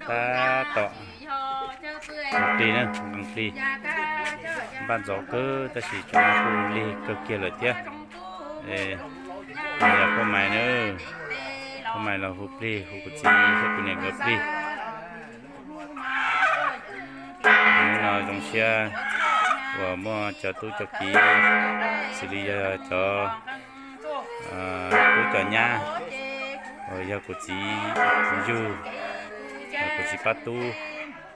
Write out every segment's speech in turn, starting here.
Tab tom plig na, nqee plig. Npaj ntxov kawg tab sis cov no kuj lig kawg kiag lawm thiab. Yog poj mais na, poj mais los hu plig, hu kuv txiv thiab kuv niam nkawd plig. Hnub no zoo siab uas muaj cov tub cov kiv, xws li yog cov tub cov nyab, uas yog kuv txiv yug, kuv txiv pab tub,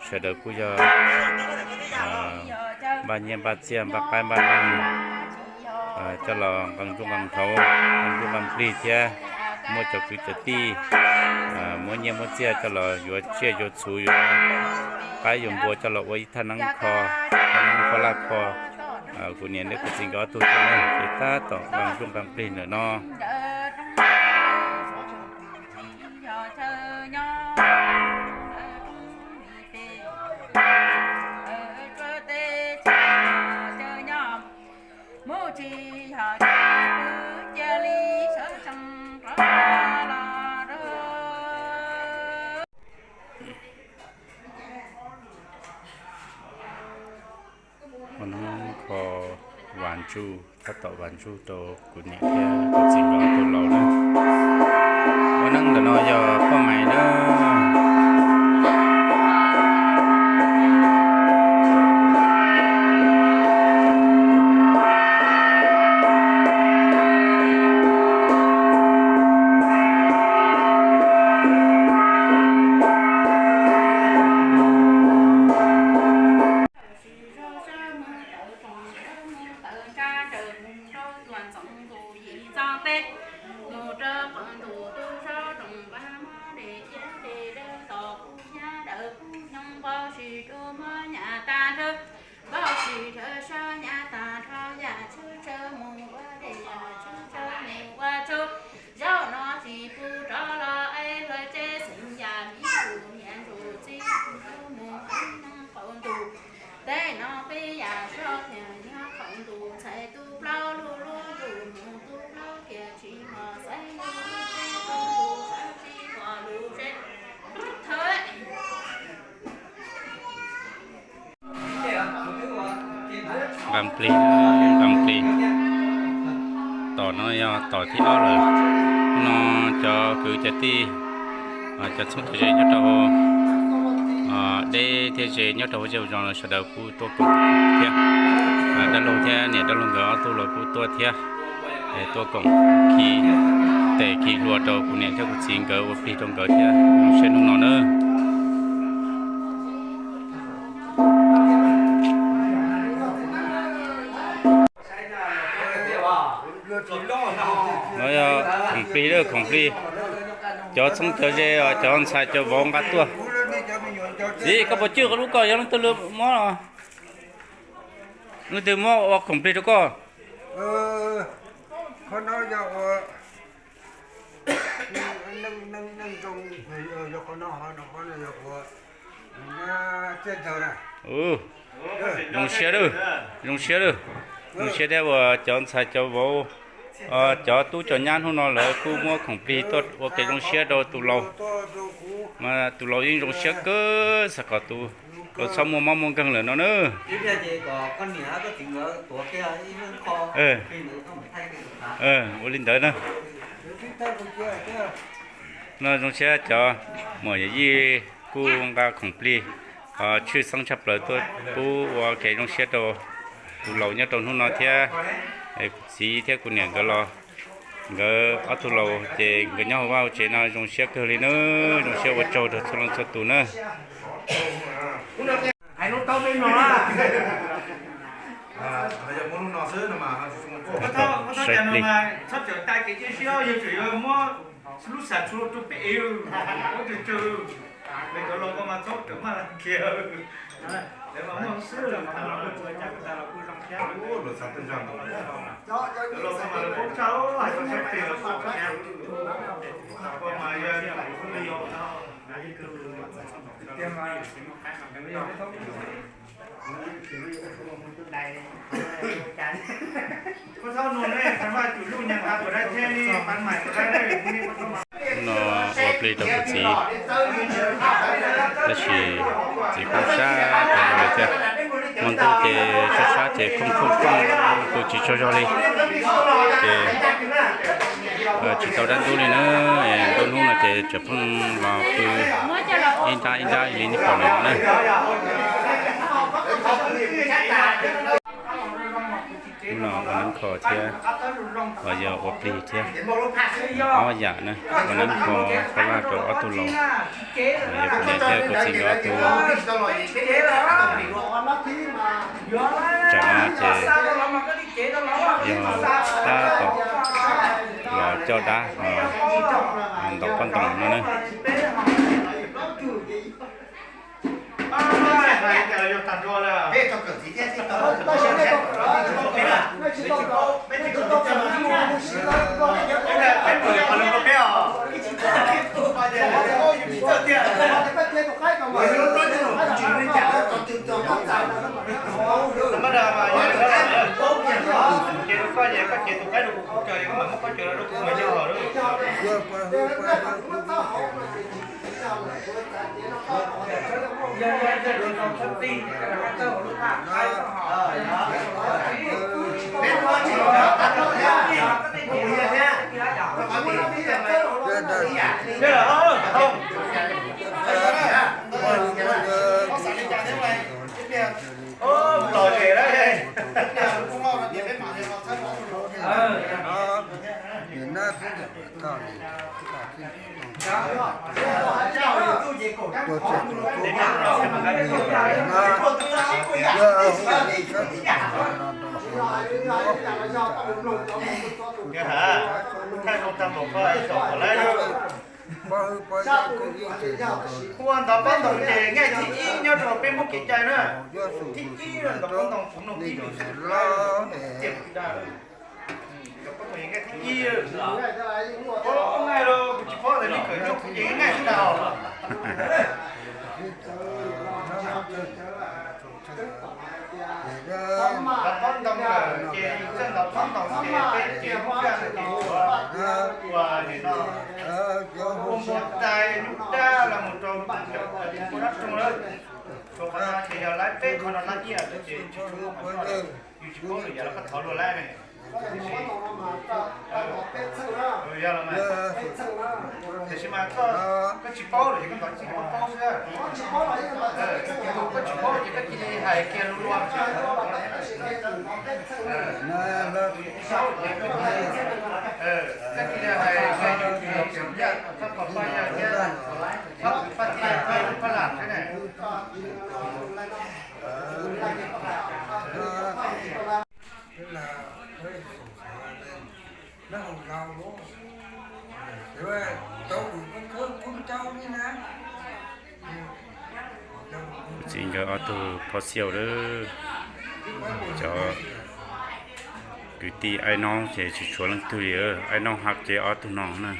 sawv daws kuj yog npaj nyiaj npaj txiaj npaj qaib npaj nplooj coj los nqee nruj nqee nrhauv, nqee nruj nqee plig thiab muaj cov kwv cov tij muab nyiaj muab txiaj coj los yuav tsiaj yuav txhu yuav qaib yuav npua coj los ua ib thaj neeb kho, thaj neeb kho laj kho. Kuv niam thiab kuv txiv nkawd ob tug thiab ces tab tom nqee nruj nqee plig ntawm no. Ua neeb kho vas ntsuj, tab tom vas ntsuj rau kuv niam thiab kuv txiv nkawd ob tug laus na. Ua neeb ntawm no yog poj mais na. Tej no peb yam soj thiam nyob qaum ntuj ntxhais tub plaub lub lub ntuj mus tub plaub kiag tsis mos xaiv lub lub teb qaum ntuj sab tsis mos lub teb. Nqee plig, nqee plig. Tom no yog tom thib ob lawm. Hnub no cov kwv cov tij, cov txheeb cov ze nyob rau deb thiab ze nyob rau hauv zej hauv zos no sawv daws kuj tuaj koom thiab. Dab laug thiab niam dab laug nkawd ob tug los kuj tuaj thiab. Tuaj koom khi tes khi hlua rau kuv niam thiab kuv txiv nkawd ua plig rau nkawd thiab zoo siab hnub no na. No yog khoom plig lawm, khoom plig. Cov txheeb cov ze, cov ntxhais cov vauv nqa tuaj. Txiv, koj puas cwj koj lub ko yog leej twg muab los? Leej twg muab ua khoom plig rau koj? Zoo siab lawm, zoo siab lawm. Zoo siab thiab uas cov ntxhais cov vauv, cov tub cov nyab hnub no lawv kuj muab khoom plig tuaj ua kev zoo siab rau tus laus. Mas tus laus yeej zoo siab kawg xav kom tus laus txhob muaj mob muaj nkeeg lawm no na. Ua li ntawd na. No zoo siab cov muam yawm yij kuj nqa khoom plig tshwj xeeb tshaj plaws tuaj pub ua kev zoo siab rau tus laus nyob rau hnub no thiab. Kuv txiv thiab kuv niam nkawd los, nkawd ob tug laus ces nkawd nyob hauv vaj hauv tsev no zoo siab kawg li na, zoo siab ua tsaug rau txhua leej txhua tus na. Saib plig. No ua plig rau kuv txiv. Tab sis txiv kuj sab tag li thiab. Hmo ntuj ces sab sab ces khooj khooj khooj, pw tsis tsaug zog li. Ces tsis tau dab ntub li na. Nruab hnub no ces tseem pheej los pw ib nrab ib nrab li nej pom no na. Hnub no ua neeb kho thiab, los yog ua plig thiab, ob yam na. Ua neeb kho sab laj rau ob tug laus, yog kuv niam thiab kuv txiv nkawd ob tug. Tsam no ces yog tab tom los coj dab ntaus pob ntoos no na. Ua ntawv pob ntoos ces nqaij thib ib nyob rau peb Hmoob kev cai na. Thib ib ntaus pob ntoos kuv mloog tib lwm tiam kuv dag. Ntaus pob ntoos nqaij thib ib. Nqaij los kuv tsis paub tias li kawm nyob kuv ces nqaij xwb ntag. Ntaus pob ntoos lawm ces yus txawj ntaus pob ntoos ces peb ces lub zaj no ces ua nim no ua npua tais nyuj dab los mus rau npua dab roog lawm. Rau qhov no ces yog laib peb qhov no laib ib yam ces tsis tshua muaj qhov yus tsis paub lwm yam los koj thov luag laib ne. Yog los mas, tiam sis mas koj tsis paub lawm ces koj ntawd tsis paub xwb. Koj tsis paub ces koj cia li hais kiag lus luag. Koj cia li hais kiag yus tus yog Phoom Yaj, Phoom Paj Thiaj thiab Paj Lam thiab ne. Txiv nkawd ob tug phob xiaus lawm, cov kwv tij aib noob ces tsis tshuav leej twg li, aib noob hab ces ob tug no na.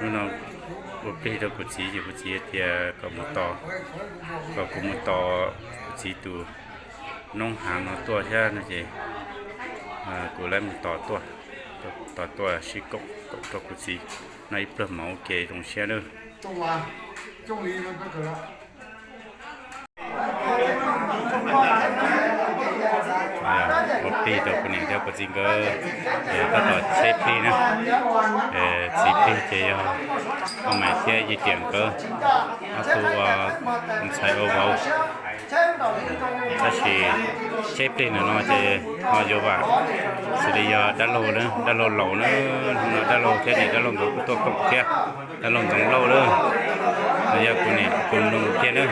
Hnub no ua plig rau kuv txiv ces kuv txiv tias kom mus tos, kom kuv mus tos kuv txiv tus noob haav no tuaj thiab no ces kuv lawv mus tos tuaj, tos tuaj sib koom koom rau kuv txiv noj ib pluag mov ua ke zoo siab nawb. Ua plig rau kuv niam thiab kuv txiv nkawd, tab tom tsheb plig na. Txiv plig ces yog Ob Maiv thiab Yis Riam nkawd, ob tug ua ntxhais ua vauv. Tab sis tsheb plig ntawm no ces ho yuav vam xws li yog dab laug, dab laug laus na, hnub no dab laug thiab niam dab laug nkawd kuj tuaj koom thiab, dab laug Ntxoov Lauj lawm, no yog kuv niam kuv nus kiag na.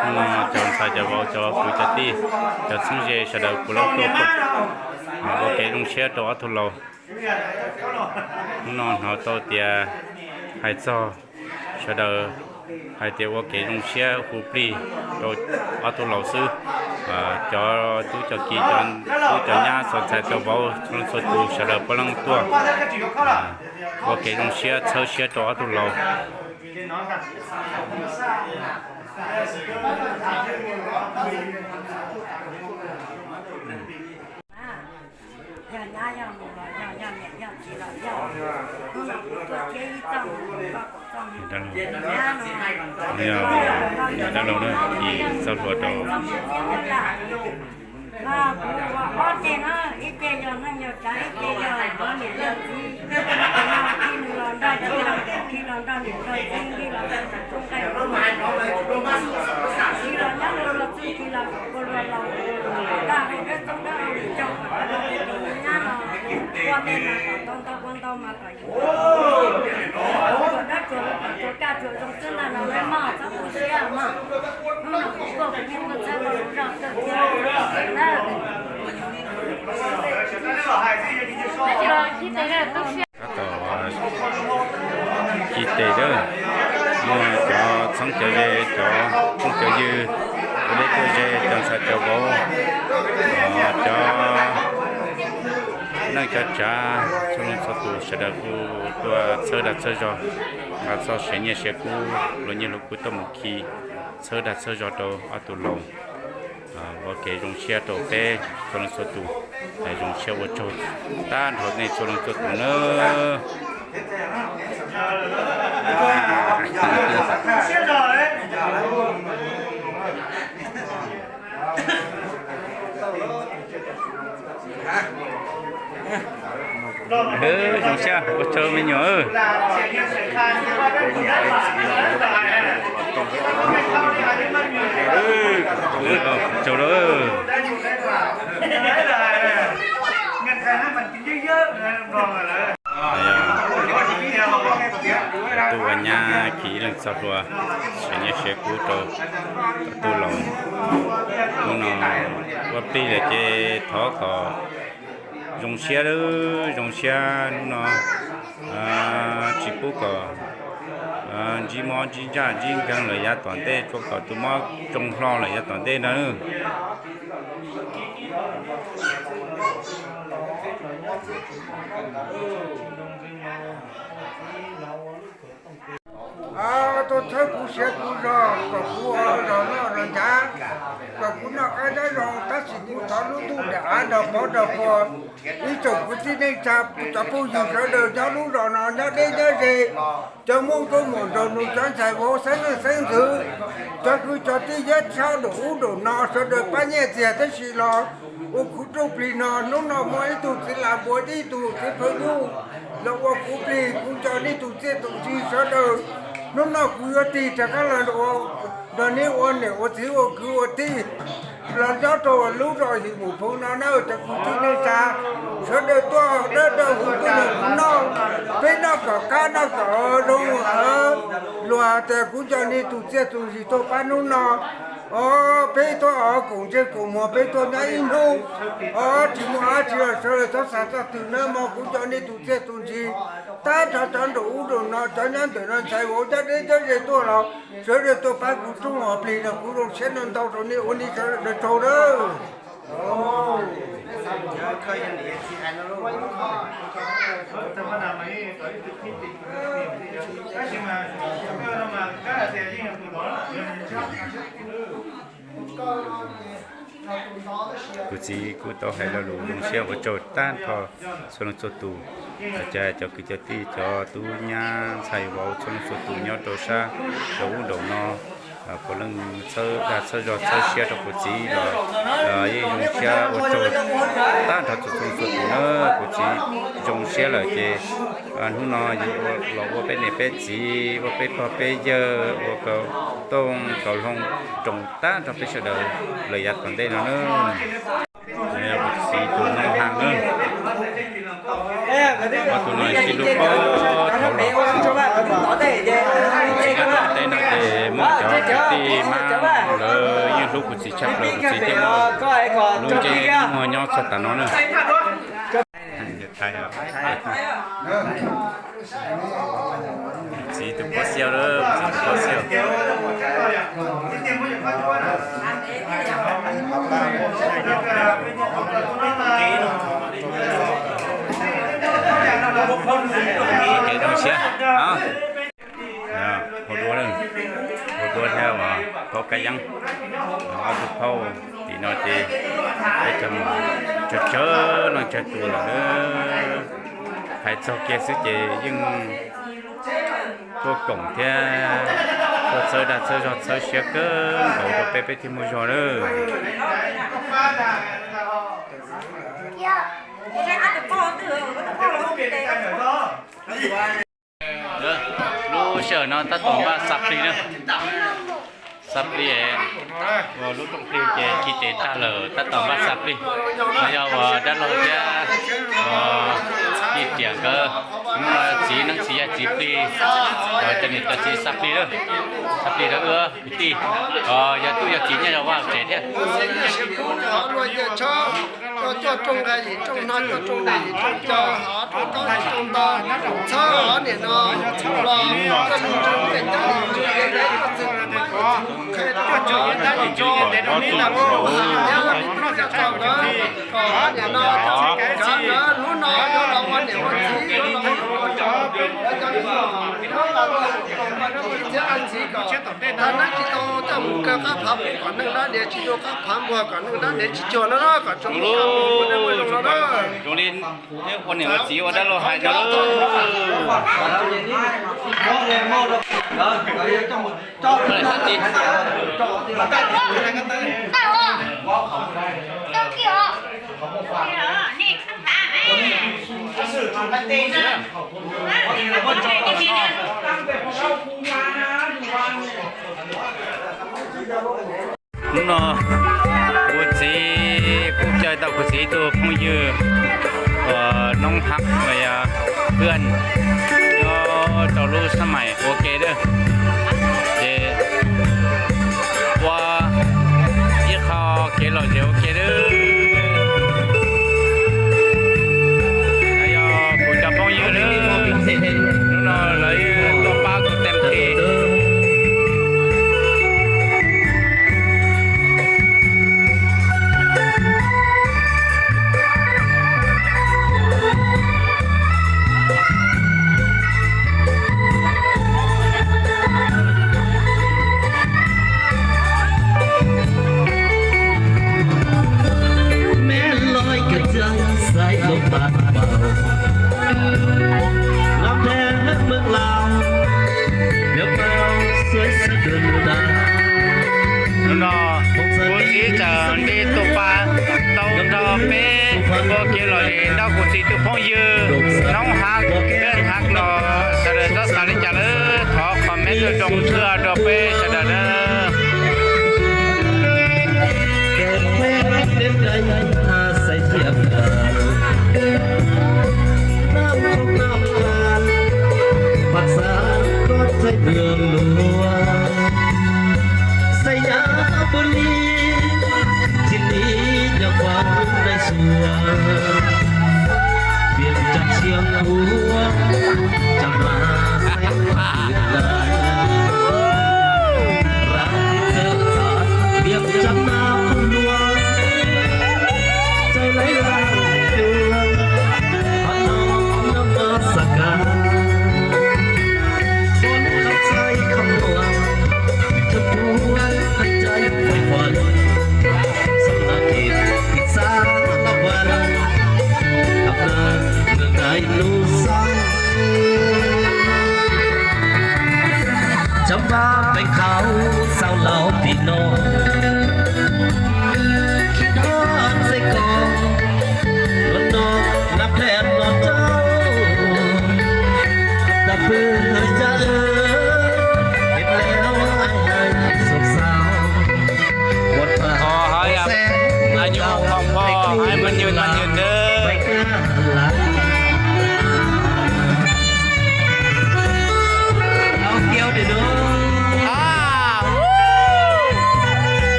Hnub no cov ntxhais cov vauv cov kwv cov tij, cov txheeb ze sawv daws kuv lawv tuaj koom, ua kev zoo siab rau ob tug laus. Hnub no hnov tau tias hais txog sawv daws hais tias ua kev zoo siab hu plig rau ob tug laus xwb. Cov tub cov ki, tub cov nyab txhua ntxhais txhua vauv txhua leej txhua tus sawv daws puav leej tuaj ua kev zoo siab txhawb siab rau ob tug laus. Yog dab laug na, kis txoj hlua rau. Kuv ua ob teg na, ib teg yog neej yog tsav, ib teg yog niam yog txiv. Khi nws los nrog txiv los, khi los nrog niam nrog txiv, khi los nrog tub nqaij tub npua, khi los nyob los txwj, khi los kom kua luag laus, tag hauv dawb txoob dawb hauv li cog kom tus nyab los ua me mas kom tau ntau ua ntau mas kom yus ua dawb tsuag kom tsuag kaj tsuag zoo xwb ntag no mog, txhob tu siab mog. Hnub no kuv kuj kuv niag muaj txhawb rau lub zog kawg thiab na. Tab tom ci tes lawm, muaj cov txheeb cov ze, cov phooj cov ywg, cov deb cov ze, cov ntxhais cov vauv, cov neej cov tsav, txhua leej txhua tus sawv daws kuj tuaj txhawb dag txhawb zog, nqa txoj siab nyiaj siab kub, luag nyiaj luag kub tuaj mus khi txhawb dag txhawb zog rau ob tug laus. Ua kev zoo siab rau peb txhua leej txhua tus, zoo siab ua tsaug tag nrho nej txhua leej txhua tus nawb. Zoo siab ua tsaug me nyuam. Tsaug lawm. Tus ua nyab khi ib leeg txoj hlua, siab nyiaj siab kub rau tus laus. Hnub no ua plig lawm ces thov kom zoo siab, zoo siab hnub no, tsis pub kom ntsib mob ntsib ntsaj ntsib nkeeg lawm yav tom ntej, tsuav kom tus mob tsoo hlo lawm yav tom ntej no. Tuaj txhawb kuv siav kuv zog kom kuv zog noj zog nchav, kom kuv noj qab nyob zoo, tab sis kuv thov lub ntuj nram av nrog pov nrog puag, ib tsoom kwv tij neej tsa, cov phooj ywg sawv daws nyob lub zos no nyob deb nyob ze, cov Hmoob nkauj muam nraug nus, cov ntxhais vauv xeeb leej xeeb ntxwv, cov kwv cov tij nyob sab nraum ub nraum no sawv daws pab nyiaj txiag tab sis los ua kuv rooj plig no. Hnub no muaj ib tug txiv las npua, ib tug txiv phaw nyuj los ua kuv plig, kuv nco nej tus txiaj tus ntsig sawv daws. Hnub no kuv yuav tig rov qab los nrog nej ua niam ua txiv ua kwv ua tij los nyob rau lub zos Him Mus Phoov no na, cov kwv tij neej tsa sawv daws tuaj dawb dawb huv tuaj nrog kuv noj, peb noj kom qab noj kom zoo. Luag tias kuv nco nej tus txiaj tus ntsig tuaj pab hnub no. Os, peb tuaj os koom ntsej koom muag, peb tuaj nyob ib hnub, os tsis muaj dab tsi los sawv daws txhob xav txoj twg nawb mog. Kuv nco nej tus txiaj tus ntsig tag nrho cov nraum ub nraum no, cov nyob ntawm no ntxhais vauv nyob deb nyob ze tuaj los sawv daws tuaj pab kuv rooj plig no, kuv zoo siab ntau ntau rau nej, ua nej sawv daws tsaug nawb. Kuv txiv kuj tau hais lo lus zoo siab ua tsaug tag nrho txhua leej txhua tus, cov kwv cov tij, cov tub nyab ntxhais vauv txhua leej txhua tus nyob rau sab nraum ub nraum no, puav leej txhawb dag txhawb zog txhawb siab rau kuv txiv los yeej zoo siab ua tsaug tag nrho txhua leej txhua tus na. Kuv txiv zoo siab lawm ces hnub no los ua peb niam peb txiv, ua peb pog peb yawg, ua kaus tooj kaus hloov roos tag nrho peb sawv daws lawm yav tom ntej no na. Kuv txiv tus no has na, ob tug no sib hlub puag thaum los. Teb no ces muaj cov kwv tij mab lawv yeej hlub kuv txiv tshaj plaws, kuv txiv thiaj muaj lub ntsej muag nyob txog tav no na. Txiv tus pov xiaus lawm, txiv tus pov xiaus. Kev zoo siab, hu duab, hu duab thiab uas phauj Kab Yeeb, ob tug phauj tim no ces peb cov mus tsawg tsawg leej tsawg tus lawm. Hais txog kiag xwb ces yeej tuaj koom thiab tuaj txhawb dag txhawb zog txhawb siab kawg nkaus rau peb, peb thiaj muaj zog lawm. Lub sij hawm no tab tom npaj xa plig na, xa plig, ua lub rooj plig ces ci tes tag lawm tab tom npaj xa plig. No yog uas dab laug thiab Yij Riam nkawd, hnub no txiv neeb txiv yaig txiv plig, cov niam cov txiv xa plig lawm, xa plig rau wb kwv tij, yog tub yog kiv nyob rau vaj tsev thiab. Coj rooj nqa yim rooj no, coj rooj nqa yim rooj co, hov rooj taub yim rooj ntau, txhawb hov niam no los, coj rooj nqa yim rooj nqa yim rooj co, qhia rau cov niam cov txiv, cov niam no, cov hnub no los ua niam ua txiv, cov niam no, cov niam no, txiv thiab txiv kom tag nab tsis tau coj mus kaw qab phav pub kom neeg dab niag tsis dua qab phav npuag, kom neeg dab niag tsis cuag no na, kom tsoom neeg ua zoo no na. Zoo li ua niam ua txiv ua dab laug hais no. Hnub no kuv txiv kuj caw tau kuv txiv ib tug phooj ywg uas noob hab uas yog Hwj nyob rau lub sab maim ua ke lawm, ces ua ib qho kev lom zem ua ke lawm. Yog kuv cov phooj ywg lawm, hnub no lawv tuaj pab kuv tes tes. Hnub no kuv txiv txawm nti tus pas tau nrog peb ua kev lom zem nrog kuv txiv tus phooj ywg noob hab Hwj hab los sawv daws txhob xav li cas lawm, thov comment tuaj zoo tshwj rau peb sawv daws nawb.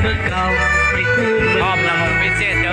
Ho mloog peb xwb.